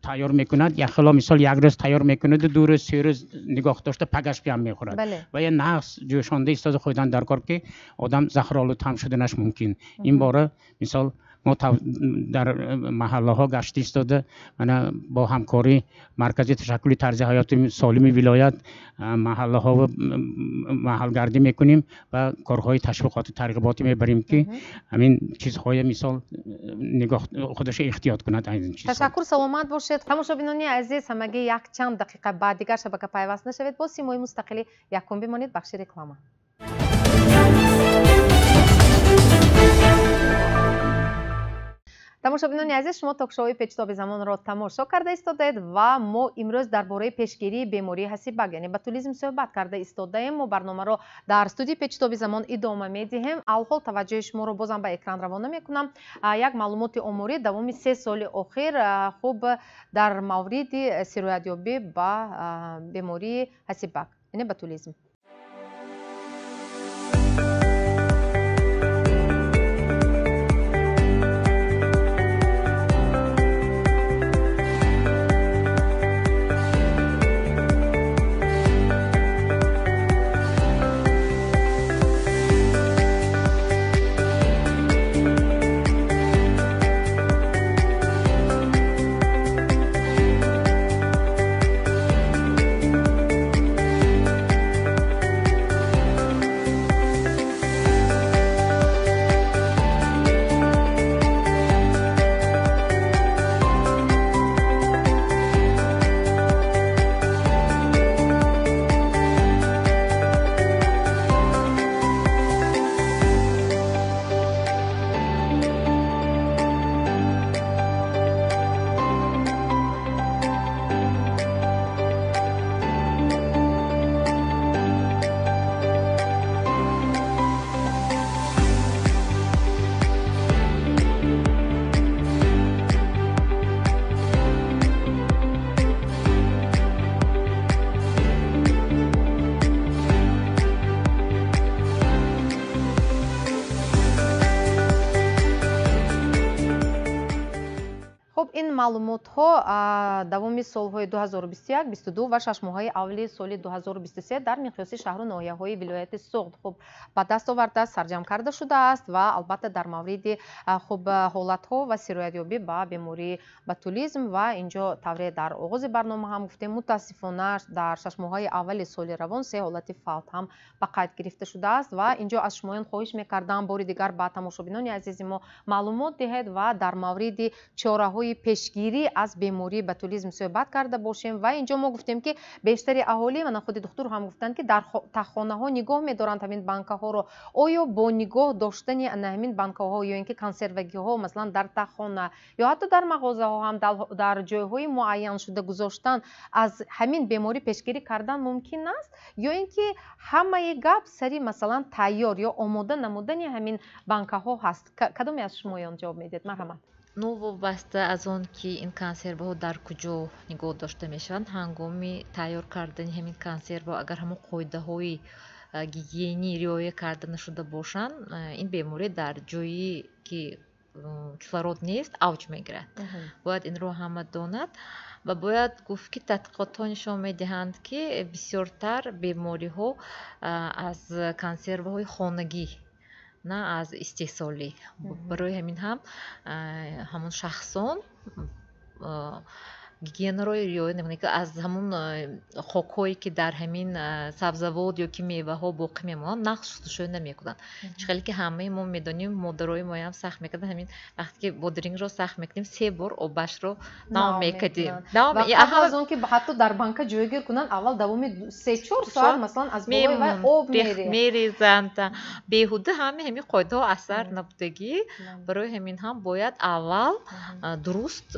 тайёр мекунад, як хело мисол як рӯз тайёр мекунаду 2 рӯз, 3 рӯз нигоҳ дошта пагаш биям мехӯрад ва я нағз ҷӯшонда истода хӯрдан дар кор, ки одам заҳролуд ҳам шуданаш мумкин. Ин бора мисол мо дар маҳаллаҳо гашта истода, мана бо ҳамкории маркази ташаккули тарзи ҳаёти солими вилоят маҳаллаҳо маҳалгардӣ мекунем ва корҳои ташвиқоту тарғиботӣ мебарем, ки ҳамин чизҳоя мисол нигоҳ худашо эҳтиёт кунад. Ташаккур, саломат бошед. Тамошобинони азиз, ҳамагӣ якчанд дақиқа ба дигар шабака пайваст нашавед. Бо симои мустақили якум бимонед. Бахши реклама. Тамошобинони азиз, шумо ток-шоуи Печтоби замонро тамошо карда истодаед ва мо имрӯз дар бораи пешгирии бемории ҳасибак, яъне ботулизм суҳбат карда истодаем. Мо барномаро дар студияи Печтоби замон идома медиҳем. Алҳол таваҷҷӯҳи шуморо бозам ба экран равона мекунам. Як маълумоти оморӣ давоми 3 соли охир хуб дар мавриди сироятёбӣ ба бемории ҳасибак, яъне ботулизм. Маълумотҳо давоми солҳои 2021, 22 ва шашмоҳаи аввали соли 2023 дар миқёси шаҳру ноҳияҳои вилояти Суғд хуб ба даст оварда сарҷамъ карда шудааст ва албатта дар мавриди хуб ҳолатҳо ва сироятёбӣ ба бемории ботулизм. Ва инҷо тавре дар оғози барнома ҳам гуфтем, мутаассифона дар шашмоҳаи аввали соли равон 3 ҳолати фавт ҳам ба қайд гирифта шудааст. Ва инҷо аз шумоён хоҳиш мекардам бори дигар ба тамошобинони азизи мо маълумот диҳед ва дар мавриди чораҳои пешгирӣ аз бемории ботулизм суҳбат карда бошем. Ва инҷо мо гуфтем, ки бештари аҳолӣ, мана худи духтур ҳам гуфтанд, ки дар таххонаҳо нигоҳ медоранд ҳамин банкаҳоро. Оё бо нигоҳ доштани ана ҳамин банкаҳо ё ин ки консервагиҳо масалан дар таххона ё ҳатто дар мағозаҳо ҳам дар ҷойҳои муайяншуда гузоштан аз ҳамин беморӣ пешгирӣ кардан мумкин аст, ё ин ки ҳамаи гап сари масалан тайёр ё омода намудани ҳамин банкаҳо ҳаст? Кадоме аз шумоён ҷавоб медиҳед? Марҳамат. Новобаста аз он ки ин консерваҳо дар куҷо нигоҳ дошта мешаванд, ҳангоми тайёр кардани ҳамин консерваҳо агар ҳамон қоидаҳои гигиенӣ риоя карда нашуда бошанд, ин беморӣ дар ҷое ки кислород нест авҷ мегирад. Бояд инро ҳама донад ва бояд гуфт, ки тадқиқотҳо нишон медиҳанд, ки бисёртар бемориҳо аз консерваҳои хонагӣ, на аз истеҳсолӣ. Барои ҳамин ҳам ҳамон шахсон Гигиенаро риоя намекунанд, ки аз ҳамун хокҳое ки дар ҳамин сабзавот ё ки меваҳо боқӣ мемонанд, нағз шустушӯй намекунанд. Чӣ хеле ки ҳамаи мо медонем, модарои моям сахт мекарданд, ҳамин вақте ки бодирингро сахт мекунем, се бор обашро нав мекардем. Қабл аз он ки ҳатто дар банка ҷойгир кунанд, аввал давоми 3-4 соат масалан аз болои вай об мерезанд. Беҳуда ҳамаи ҳамин қоидаҳо асар набудагӣ. Барои ҳамин ҳам бояд аввал дуруст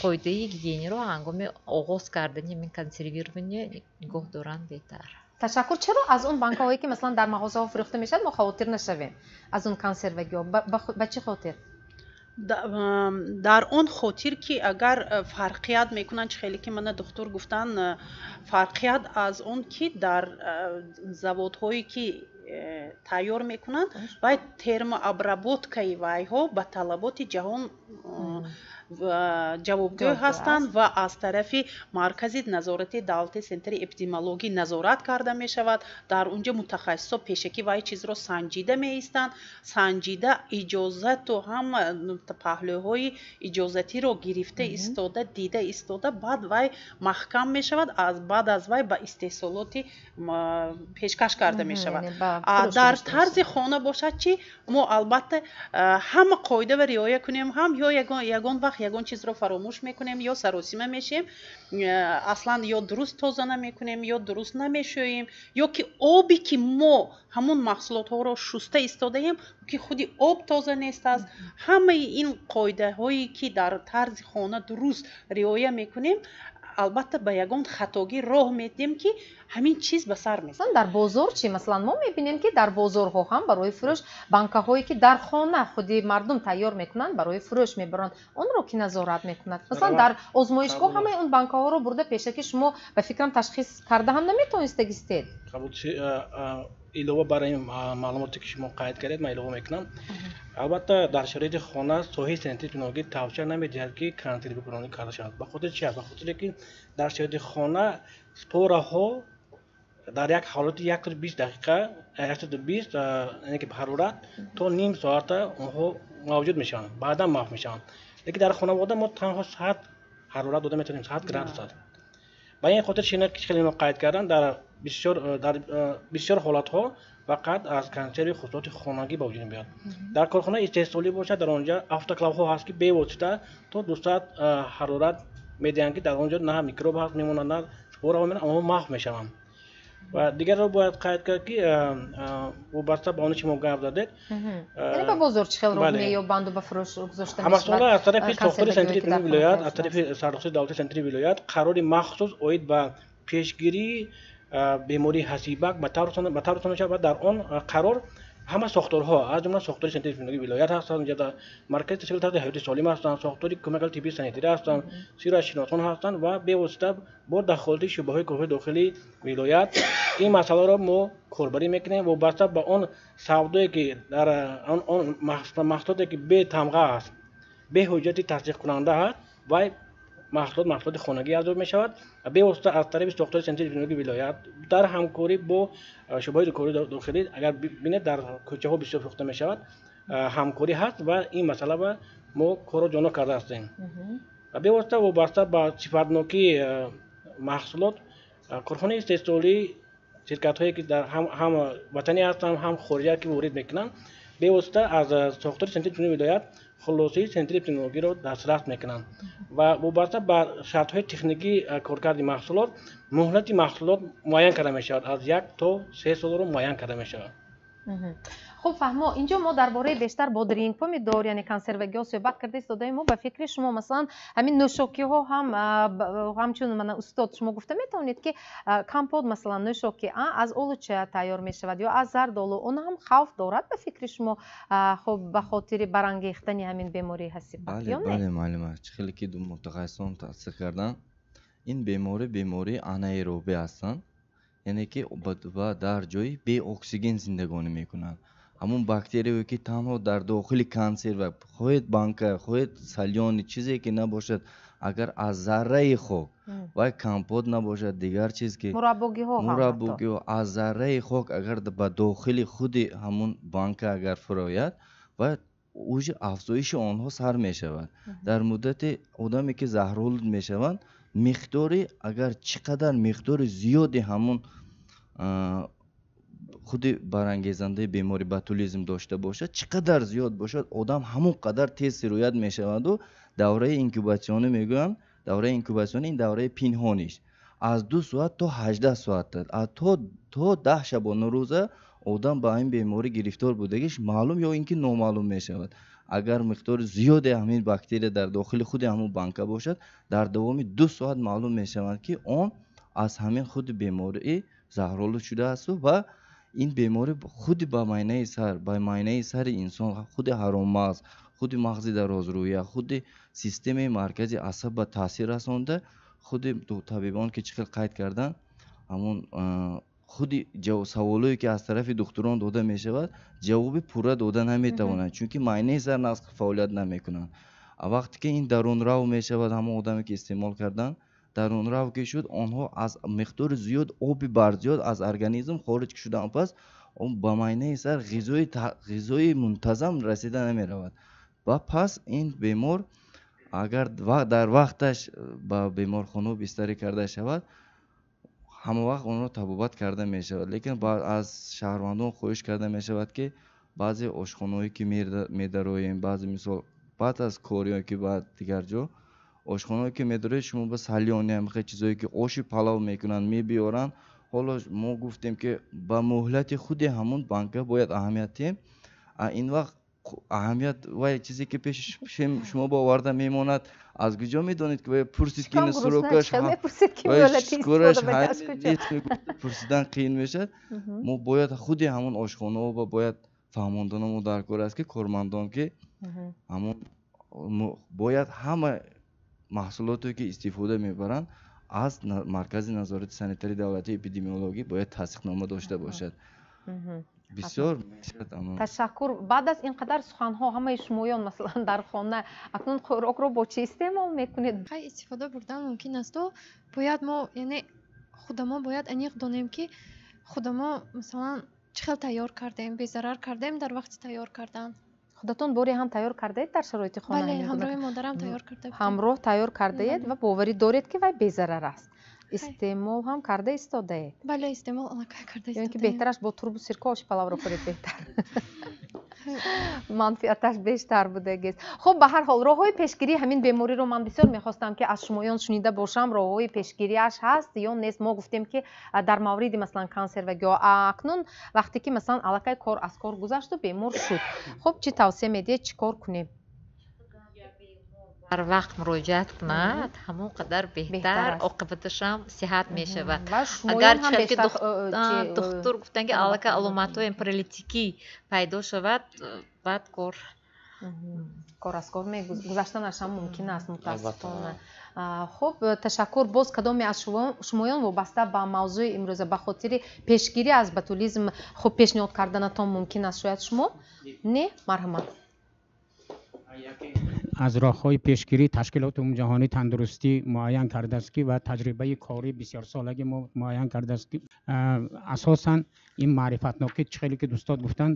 қоидаи гигиениро ҳангоми оғоз кардани ҳамин консервирование нигоҳ доранд беҳтар. Ташаккур. Чаро аз он банкаҳое ки масалан дар мағозаҳо фурӯхта мешавад мо хавотир нашавем аз он консервагиҳо? Ба чӣ хотир? Дар он хотир ки агар фарқият мекунанд, чӣ хеле ки мана духтур гуфтанд, фарқият аз он ки дар заводҳое ки тайёр мекунанд, вай термообработкаи вайҳо ба талаботи ҷаҳон ҷавобгӯ ҳастанд ва аз тарафи маркази назорати давлати центри эпидемиологӣ назорат карда мешавад. Дар он ҷо мутахассисо пешакӣ вай чизро санҷида меистанд, санҷида иҷозату ҳама паҳлӯҳои иҷозатиро гирифта истода, дида истода, баъд вай маҳкам мешавад, баъд аз вай ба истеҳсолоти пешкаш карда мешавад. Дар тарзи хона бошад чӣ, мо албатта ҳама қоидаро риоя кунем ҳам, ё ягон вақт ягон чизро фаромӯш мекунем, ё саросима мешем, аслан ё дуруст тоза намекунем, ё дуруст намешӯем, ё ки обе ки мо ҳамун маҳсулотҳоро шуста истодаем, ки худи об тоза нест аст. Ҳамаи ин қоидаҳое ки дар тарзи хона дуруст риоя мекунем, албатта ба ягон хатогӣ роҳ медиҳем ки ҳамин чиз ба сар мезанад. Дар бозор чӣ? Масалан мо мебинем ки дар бозорҳо ҳам барои фурӯш банкаҳое ки дар хона худи мардум тайёр мекунанд, барои фурӯш мебаранд. Онро ки назорат мекунад? Масалан дар озмоишгоҳ ҳамаи он банкаҳоро бурда пешакӣ шумо ба фикрам ташхис карда ҳам наметавонистагистед. Илова бар ин маълумоте ки шумо қайд кардед, ман илова мекунам. Албатта дар шароити хона соҳаи санитарии эпидемиологӣ тавсия намедиҳад ки консервикунонӣ карда шавад. Ба хотири чи аст? Ба хотире ки дар шароити хона спораҳо дар як ҳолати 120 дақиқа, 120 яъне ки ҳарорат то ним соата онҳо мавҷуд мешаванд, баъдан маҳв мешаванд. Лекин дар хонавода мо танҳо 100 ҳарорат дода метавонем, 100 градус. Ба ин хотир шинак ки хеле қайд кардан, дар бисёр ҳолатҳо фақат аз консерви хусусиёти хонагӣ ба вуҷуд меояд. Дар корхонаи истеҳсолӣ бошад, дар он ҷо автоклавҳо ҳаст ки бевосита то 200 ҳарорат медиҳанд, ки дар он ҷо на микроб ҳаст мемонад, на спораҳо мемонанд, онҳо маҳв мешаванд. Ва дигарро бояд қайд кард ки вобаста ба оне чи мо гап задед, яъне ба бозор чӣ хел роҳ меёбанду ба фурӯш гузошта мешавад? Ҳамасола аз тарафи сохтори санитарии эпидемиологии вилоят, аз тарафи сардохтори давлати санитарии вилоят қарори махсус оид ба пешгирии бемории ҳасибак ба тавр мешавад ва дар он қарор ҳама сохторҳо, аз ҷумла сохтори санитарии эпидемиологии вилоят ҳастанд, ҷада маркази ташкили тарзи ҳаёти солим ҳастанд, сохтори кӯмаки тиббии санитарӣ ҳастанд, сироятшиносон ҳастанд ва бевосита бо дахолати шӯъбаҳои корҳои дохилии вилоят ин масъаларо мо корбарӣ мекунем. Вобаста ба он савдое ки дар он маҳсулоте ки бетамға аст, бе ҳуҷҷати тасдиқкунанда аст, вай маҳсулоти хонагӣ арзёб мешавад ва бевосита аз тарафи сохтори санитарии эпидемиологии вилоят дар ҳамкорӣ бо шӯъбаҳои корҳои дохилӣ, агар бинед дар кӯчаҳо бисёр фурӯхта мешавад, ҳамкорӣ ҳаст ва ин масъала ба мо корро ҷоно карда ҳастем. Ва бевосита вобаста ба сифатнокии маҳсулот, корхонаи истеҳсолӣ, ширкатҳое ки дар ҳам ватанӣ ҳастанд, ҳам хориҷа ки ворид мекунанд, бевосита аз сохтори санитарии эпидемиологии вилоят хулосаи санитарии эпидемиологиро дастрас мекунанд ва вобаста ба шартҳои техникии коркарди маҳсулот муҳлати маҳсулот муайян карда мешавад, аз 1 то 3 солро муайян карда мешавад. Хуб, фаҳмо, инҷо мо дар бораи бештар бодринг, помидор, яъне консервагиҳо суҳбат карда истодаем. Мо ба фикри шумо масалан ҳамин нӯшокиҳо ҳам ҳамчун мана устод шумо гуфта метавонед ки компот масалан нӯшокӣ аз олуча тайёр мешавад ё аз зардолу, он ҳам хавф дорад ба фикри шумо, хуб, ба хотири барангехтани ҳамин бемории ҳасибак ё не? Бале, муаллима, чӣ хеле ки мутахассисон тасдиқ карданд, ин беморӣ бемории анаэробӣ ҳастанд, яъне ки дар ҷои беоксиген зиндагонӣ мекунанд. Ҳамун бактерияе ки танҳо дар дохили консерва, хоҳед банка, хоҳед салёни, чизе ки набошад, агар аз зарраи хок вай компот набошад, дигар чиз ки мураббогиҳо аз зарраи хок агар ба дохили худи ҳамун банка агар фурояд, вай уже афзоиши онҳо сар мешавад. Дар муддати одаме ки заҳролуд мешаванд, Миқдори, агар чӣ қадар миқдори зиёди ҳамун худи барангезандаи бемори ботулизм дошта бошад, чӣ қадар зиёд бошад, одам ҳамон қадар тез сироят мешаваду давраи инкубатсионӣ мегӯянд. Давраи инкубатсионӣ ин давраи пинҳониш аз 2 соат то 18 соат, то 10 шабонарӯза одам ба ин беморӣ гирифтор будагиш маълум ё ин ки номаълум мешавад. Агар миқдори зиёде ҳамин бактерия дар дохили худи ҳамун банка бошад, дар давоми 2 соат маълум мешавад, ки он аз ҳамин худи беморӣ заҳролуд шудаасту ва ин беморӣ худи ба майнаи сар, ба майнаи сари инсон, худи ҳароммағз, худи мағзи дарозрӯя, худи системаи маркази асаб ба таъсир расонда, худи табибон ки чӣ хел қайд карданд, ҳамун худи саволое ки аз тарафи духтурон дода мешавад, ҷавоби пурра дода наметавонанд, чунки майнаи сар нағз фаъолият намекунанд. Вақте ки ин дарунрав мешавад, ҳамон одаме ки истеъмол карданд, дарунрав ки шуд, онҳо аз миқдори зиёд оби барзиёд аз организм хориҷ шудан пас ба майнаи сар ғизои мунтазам расида намеравад ва пас ин бемор агар дар вақташ ба беморхона бистарӣ карда шавад, ҳама вақт онро табобат карда мешавад. Лекин аз шаҳрвандон хоҳиш карда мешавад, ки баъзе ошхонаҳое ки медароем, баъзе мисол баъд аз кор ё ки баъд дигар ҷо ошхонаҳое ки медароед, шумо ба салёни ҳамихел чизое ки оши палав мекунанд, мебиёранд. Ҳоло мо гуфтем, ки ба муҳлати худи ҳамун банка бояд аҳамият диҳем. Ин вақт аҳамият вай чизе ки пеши шумо ба оварда мемонад, аз куҷо медонед ки вай пурсид ки срокаш пурсидан қиин мешавад. Мо бояд худи ҳамун ошхонаҳо ба бояд фаҳмонданамо дар кор аст, ки кормандон ки ҳамун бояд ҳама маҳсулоте ки истифода мебаранд аз маркази назорати санитарии давлатии эпидемиологӣ бояд тасдиқнома дошта бошад. Бисёр ташаккур. Баъд аз ин қадар суханҳо ҳамаи шумоён масалан дар хона акнун хӯрокро бо чӣ истеъмол мекунед? Хай, истифода бурдан мумкин асту бояд мо, яъне худамо бояд аниқ донем, ки худамо масалан чӣ хел тайёр кардем, безарар кардем дар вақти тайёр кардан. Худатон боре ҳам тайёр кардаед дар шароити хона? Бале, ҳамроҳи модарам тайёр карда будем. Ҳамроҳ тайёр кардаед ва боварӣ доред, ки вай безарар аст. Истеъмол ҳам карда истодаед? Бале, истеъмол аллакай карда истодаем. Ё ин ки беҳтараш бо турбу сирка оши палавро хӯред беҳтар, манфиаташ бештар будагист. Хуб, ба ҳар ҳол роҳҳои пешгирии ҳамин бемориро ман бисёр мехостам, ки аз шумоён шунида бошам. Роҳҳои пешгириаш ҳаст ё нест? Мо гуфтем, ки дар мавриди масалан консервагиҳо, акнун вақте ки масалан аллакай кор аз кор гузашту бемор шуд, хуб, чӣ тавсия медиҳед, чӣ кор кунем? Ҳар вақт муроҷиат кунад, ҳамон қадар беҳтар, оқибаташам сиҳат мешавад. Агар чунки духтур гуфтанд, ки аллакай аломатҳои паралитикӣ пайдо шавад, баъд кор аз кор гузаштанаш ҳам мумкин аст, мутаассифона. Хуб, ташаккур. Боз кадоме аз шумоён вобаста ба мавзӯи имрӯза ба хотири пешгирӣ аз ботулизм хуб пешниҳод карданатон мумкин аст? Шояд шумо? Не, марҳамат. Аз роҳҳои пешгирӣ Ташкилоти Умумиҷаҳонии тандурустӣ муайян кардааст, ки ва таҷрибаи корӣ бисёрсолаги мо муайян кардааст, ки асосан ин маърифатнокӣ, чӣ хеле ки дӯстод гуфтанд,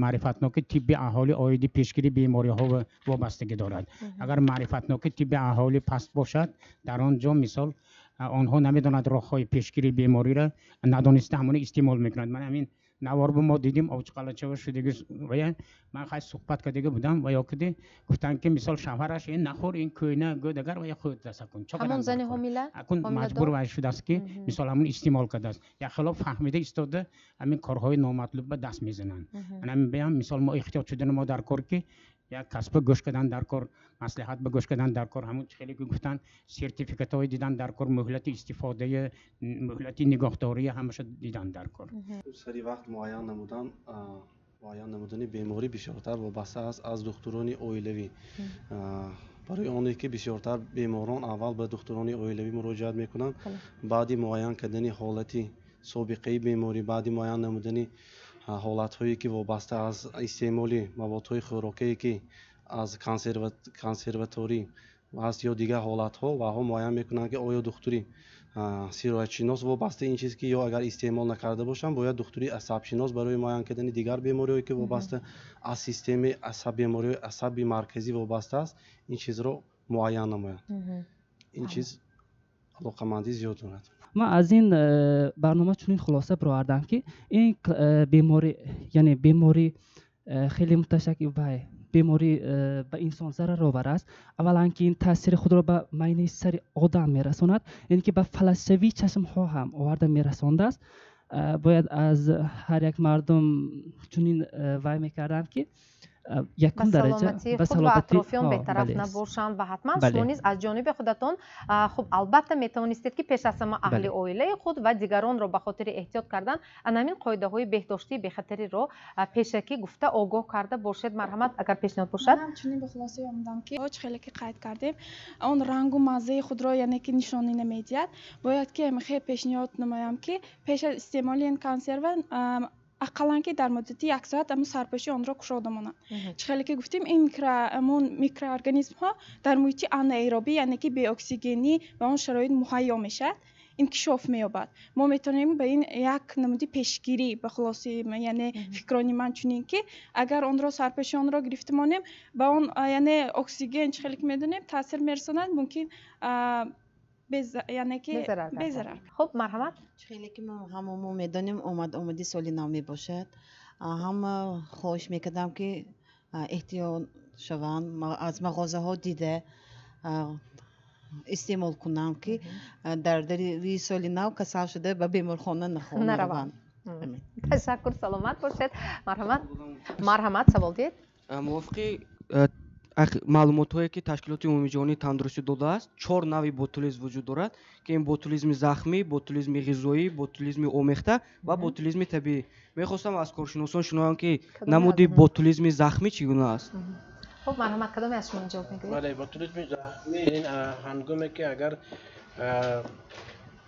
маърифатнокии тибби аҳолӣ оиди пешгирии бемориҳо вобастагӣ дорад. Агар маърифатнокии тибби аҳолӣ паст бошад, дар он ҷо мисол онҳо намедонанд роҳҳои пешгирии бемориро, надониста ҳамоно истеъмол мекунанд. Ман ҳамин навор бо мо дидим, овчқалачава шудиги вая ман хай суҳбат кардиги будам ва ё киди гуфтанд, ки мисол шавҳараш ин нахӯр, ин кӯйна гӯд, агар вая хӯрд дасакун. Ҳамон зани ҳомила? Акун маҷбур вай шудааст, ки мисол ҳамон истеъмол кардааст. Як хилоф фаҳмида истода ҳамин корҳои номатлуб ба даст мезананд. Ҳамин биям мисол мо эҳтиёт шудани мо дар кор, ки як касба гӯш кардан дар кор, маслиҳат ба гӯш кардан дар кор, ҳамон хеле ки гуфтанд, сертификатҳои дидан дар кор, муҳлати истифодаи, муҳлати нигоҳдории ҳамаша дидан дар кор. Сари вақт муайян намудан, муайян намудани беморӣ бисёртар вобаста аст аз духтурони оилавӣ. Барои оне ки бисёртар беморон аввал ба духтурони оилавӣ муроҷиат мекунанд, баъди муайян кардани ҳолати собиқаи беморӣ, баъди муайян намудани ҳолатҳое ки вобаста аз истеъмоли маводҳои хӯрокие ки аз консерваторӣ аст ё дигар ҳолатҳо, ваҳо муайян мекунанд, ки оё духтури сироятшинос вобаста ин чиз ки ё агар истеъмол накарда бошанд, бояд духтури асабшинос барои муайян кардани дигар бемориҳое ки вобаста аз системаи асаб, бемориҳои асаби марказӣ вобаста аст, ин чизро муайян намояд. Ин чиз алоқамандӣ зиёд дорад. Ман аз ин барнома чунин хулоса баровардам, ки ин беморӣ, яъне беморӣ хеле муташаккил ва беморӣ ба инсон зараровар аст. Аввалан, ки ин таъсири худро ба майнаи сари одам мерасонад, яъне ки ба фалаҷшавии чашмҳо ҳам оварда мерасондааст. Бояд аз ҳар як мардум чунин вай мекардам, ки якум дараҷа ба худ ва атрофиён бетараф набошанд ва ҳатман шумо низ аз ҷониби худатон, хуб, албатта метавонистед, ки пеш аз ҳама аҳли оилаи худ ва дигаронро ба хотири эҳтиёт кардан ана ҳамин қоидаҳои беҳдоштии бехатариро пешакӣ гуфта, огоҳ карда бошед. Марҳамат, агар пешниҳод бошад. Ман ҳамчунин ба хулосае омадам, ки чӣ хеле ки қайд кардем, он рангу маззаи худро, яъне ки нишонӣ намедиҳад. Бояд ки хеле пешниҳод намоям, ки пеш аз истеъмоли ин консерва ақаллан ки дар муддати як соат амн сарпӯши онро кушода монанд. Чӣ хеле ки гуфтем, ин амон микроорганизмҳо дар муҳити анаэробӣ, яъне ки беоксигенӣ, ба он шароит муҳайё мешавад, инкишоф меёбад. Мо метавонем ба ин як намуди пешгирӣ, ба хулоси, яъне фикрони ман чунин, ки агар онро сарпӯши онро гирифта монем, ба он, яъне оксиген, чӣ хеле ки медонем, таъсир мерасонад, мумкин яъне ки безарар. Хуб, марҳамат. Хеле ки мо ҳама мо медонем, омад омади соли нав мебошад. Ҳама хоҳиш мекардам, ки эҳтиёт шаванд, аз мағозаҳо дида истеъмол кунам, ки дар дари соли нав касал шуда ба беморхона нараванд. Ташаккур, саломат бошед. Марҳамат, марҳамат, савол диҳед. Мувофиқи маълумотҳое, ки Ташкилоти Умумиҷаҳонии тандурустӣ додааст, чор навъи ботулизм вуҷуд дорад, ки ин ботулизми захмӣ, ботулизми ғизоӣ, ботулизми омехта ва ботулизми табиӣ. Мехостам аз коршиносон шунавам, ки намуди ботулизми захмӣ чӣ гуна аст. Хуб, марҳамат, кадоме аз шумо ҷавоб мегӯед? Бале, ботулизми захмӣ ин ҳангоме ки агар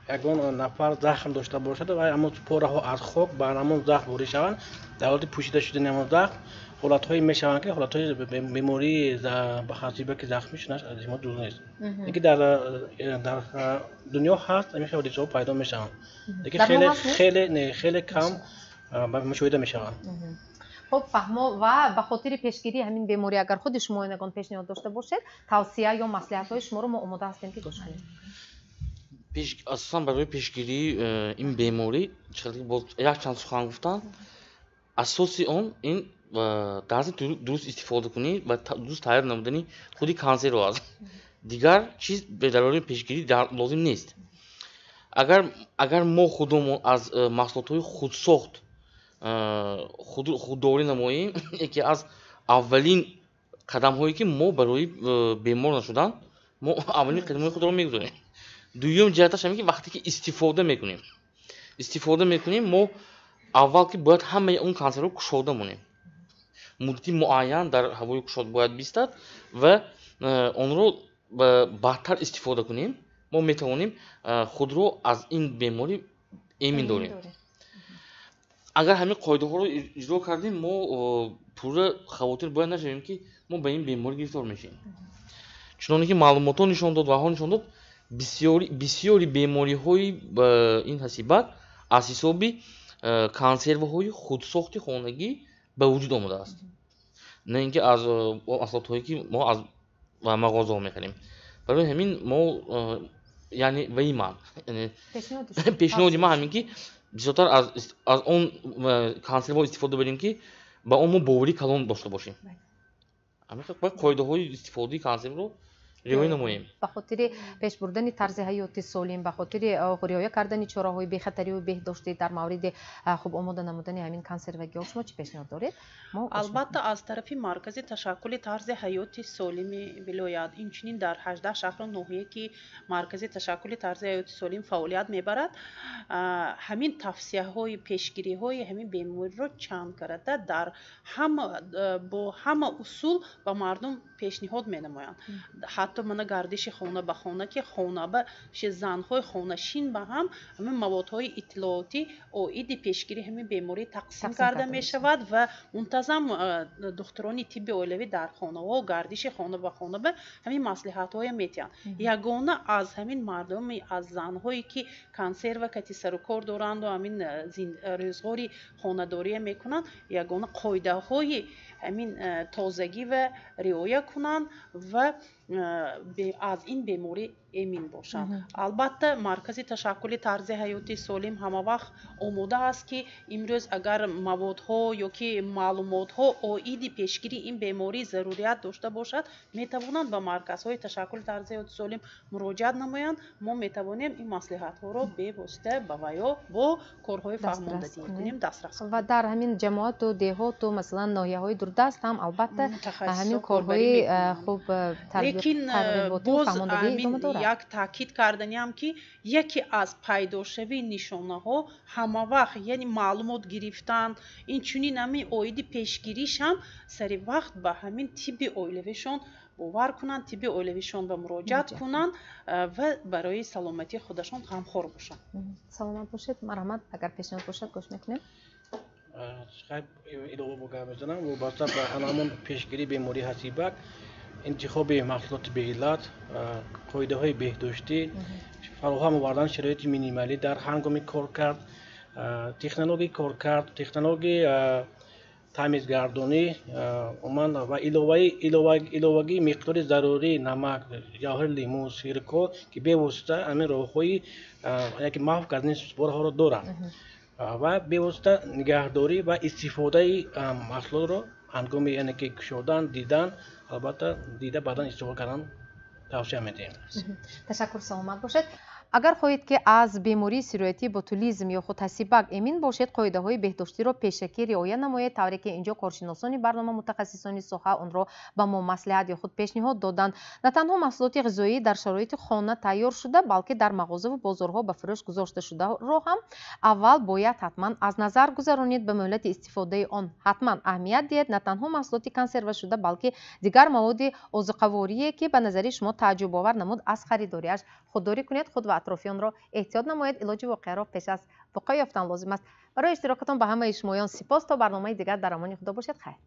ягон нафар захм дошта бошад ва ҳамон пораҳо аз хок бар ҳамон захм ворид шаванд, дар ҳолати пӯшида шудани ҳамон захм ҳолатҳое мешаванд, ки ҳолатҳои бемории ба ҳасибаки захмӣ шуданаш аз эҳтимол дур нест. Лекин дар дунё ҳаст, ҳамин хел ҳодисаҳо пайдо мешаванд, лекин хеле хеле не, хеле кам мушоҳида мешаванд. Хуб, фаҳмо. Ва ба хотири пешгирии ҳамин беморӣ, агар худи шумо ягон пешниҳод дошта бошед, тавсия ё маслиҳатҳои шуморо мо омода ҳастем, ки гӯш кунем. Асосан барои пешгирии ин беморӣ боз якчанд сухан гуфтанд. Асоси он ин тарзи дуруст истифода кунӣ ва дуруст тайёр намудани худи консерво аст. Дигар чиз барои пешгирӣ лозим нест. Агар мо худумон аз маҳсулотҳои худсохт худдорӣ намоем, яке аз аввалин қадамҳое, ки мо барои бемор нашудан, мо аввалин қадамҳои худро мегузорем. Дуюм ҷиҳаташ ҳамин, ки вақте ки истифода мекунем, мо аввал ки бояд ҳамаи он консервро кушода монем, муддати муайян дар ҳавои кушод бояд бистад ва онро баъдтар истифода кунем, мо метавонем худро аз ин беморӣ эмин дорем. Агар ҳамин қоидаҳоро иҷро кардем, мо пурра хавотир бояд нашавем, ки мо ба ин беморӣ гирифтор мешавем. Чуноне ки маълумотҳо нишон дод ва нишон дод, бисёри бемориҳои ин ҳасибат аз ҳисоби консервҳои худсохти хонагӣ ба вуҷуд омадааст, на ин ки аз маҳсулотҳое, ки мо аз мағозаҳо мехарем. Барои ҳамин мо, яъне ваи ман, пешниҳоди ман ҳамин, ки бисёртар аз он консервҳо истифода барем, ки ба он мо боварии калон дошта бошем. Бояд қоидаҳои истифодаи консервро риоя намоем. Ба хотири пешбурдани тарзи ҳаёти солим, ба хотири риоя кардани чораҳои бехатариву беҳдоштӣ дар мавриди хуб омода намудани ҳамин консервагиҳо шумо чӣ пешниҳод доред? Албатта, аз тарафи Маркази ташаккули тарзи ҳаёти солими вилоят, инчунин дар 18 шаҳру ноҳия, ки Маркази ташаккули тарзи ҳаёти солим фаъолият мебарад, ҳамин тавсияҳои пешгириҳои ҳамин бемориро чанд карата дар ҳама бо ҳама усул ба мардум пешниҳод менамоянд. Ҳатто мана гардиши хона ба хона, ки хонаба занҳои хонашин ба ҳам ҳамин маводҳои иттилоотӣ оиди пешгирии ҳамин беморӣ тақсим карда мешавад ва мунтазам духтурони тибби оилавӣ дар хонаҳо гардиши хона ба хона ба ҳамин маслиҳатҳоя метиҳанд. Ягона аз ҳамин мардуми, аз занҳое, ки консерва кати сарукор доранду ҳамин рӯзғори хонадория мекунанд, ягона қоидаҳои ҳамин тозагӣ ва риоя кунанд ва аз ин беморӣ эмин бошанд. Албатта, маркази ташаккули тарзи ҳаёти солим ҳамавақт омода аст, ки имрӯз агар маводҳо ё ки маълумотҳо оиди пешгирии ин беморӣ зарурият дошта бошад, метавонанд ба марказҳои ташаккули тарзи ҳаёти солим муроҷиат намоянд. Мо метавонем ин маслиҳатҳоро бевосита ба ваё бо корҳои фаҳмондадиҳӣ кунем, дастрас кунем. Ва дар ҳамин ҷамоату деҳоту, масалан, ноҳияҳои дурдаст ҳам албатта ҳамин корҳои хуб лекин боз як таъкид карданиам, ки яке аз пайдошавии нишонаҳо ҳамавақт, яъне маълумот гирифтан, инчунин ҳамин оиди пешгириш ҳам сари вақт ба ҳамин тибби оилавишон бовар кунанд, тибби оилавишон ба муроҷиат кунанд ва барои саломатии худашон ғамхор бошанд. Саломат бошед. Марҳамат, агар пешниҳод бошад, гӯш мекунем. Илова бо гап мезанам вобаста ба ҳамон пешгирии бемории ҳасибак, интихоби маҳсулоти беиллат, қоидаҳои беҳдоштӣ, фароҳам овардани шароити минималӣ дар ҳангоми коркард, технологияи коркард, технологияи тамизгардонӣ, умуман ва иловагии миқдори зарурии намак, ҷавҳари лимӯ, сирко, ки бевосита ҳамин роҳҳои яке маҳв кардани спораҳоро доранд ва бевосита нигаҳдорӣ ва истифодаи маҳсулотро ҳангоми яъне ки кушодан, дидан, албатта дида баъдан истифода кардан тавсия медиҳем. Ташаккур, саломат бошед. Агар хоҳед, ки аз бемории сироятии ботулизм ё худ ҳасибак эмин бошед, қоидаҳои беҳдоштиро пешакӣ риоя намоед, тавре ки инҷо коршиносони барнома, мутахассисони соҳа онро ба мо маслиҳат ё худ пешниҳод доданд. На танҳо маҳсулоти ғизоӣ дар шароити хона тайёр шуда, балки дар мағозаву бозорҳо ба фурӯш гузошта шударо ҳам аввал бояд ҳатман аз назар гузаронед. Ба муҳлати истифодаи он ҳатман аҳамият диҳед. На танҳо маҳсулоти консервашуда, балки дигар маводи озуқаворие, ки ба назари шумо тааҷҷубовар намуд, аз харидориаш худдорӣ кунед. Худ ва атрофиёнро эҳтиёт намоед. Илоҷи воқеаро пеш аз воқеа ёфтан лозим аст. Барои иштирокатон ба ҳамаи шумоён сипос. То барномаи дигар дар амони Худо бошед. Хайр.